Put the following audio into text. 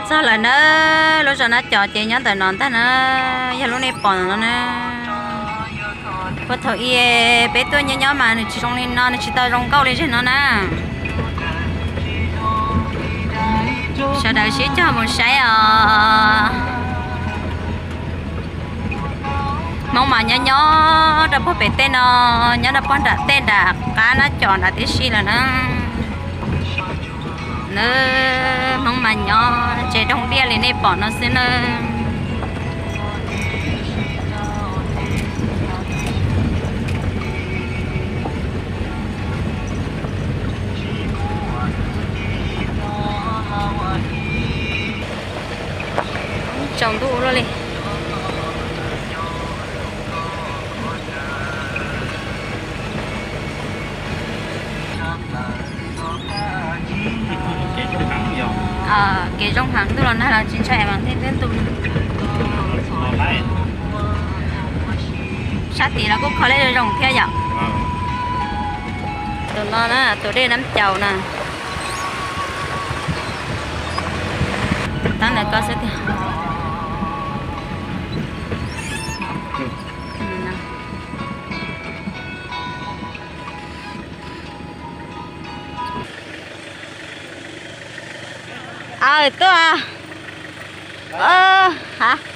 Txog lawm na, lub zos Nab Cov ces nyob ntawm no ntag na, yog lub nej pom no na. Puag thaum ub peb tuaj nyob nyob mas nws tsis zoo li no, nws tsis tau zoo nkauj li zog no na. Sawv daws sib cog mus saib os. Hmoob mas nyob nyob rau puag pem tej no, nyob rau puag nram tej nram qab Nab Cov nram tib si lawm na. Nab, Hmoob mas nyob tsev doog diaj li nej pom no xwb na. Tsaus ntuj ua luaj li. Kev zoo heev, ntuj los nag los tsis ntshai mas thiaj twb ntuj. Sab tid los kuj kho leb zoo zoo thiab yom. Tus no na, tus dej Nab Caus na. Tab ntawd ko xwb tiag. Aw, tuaj. Ha,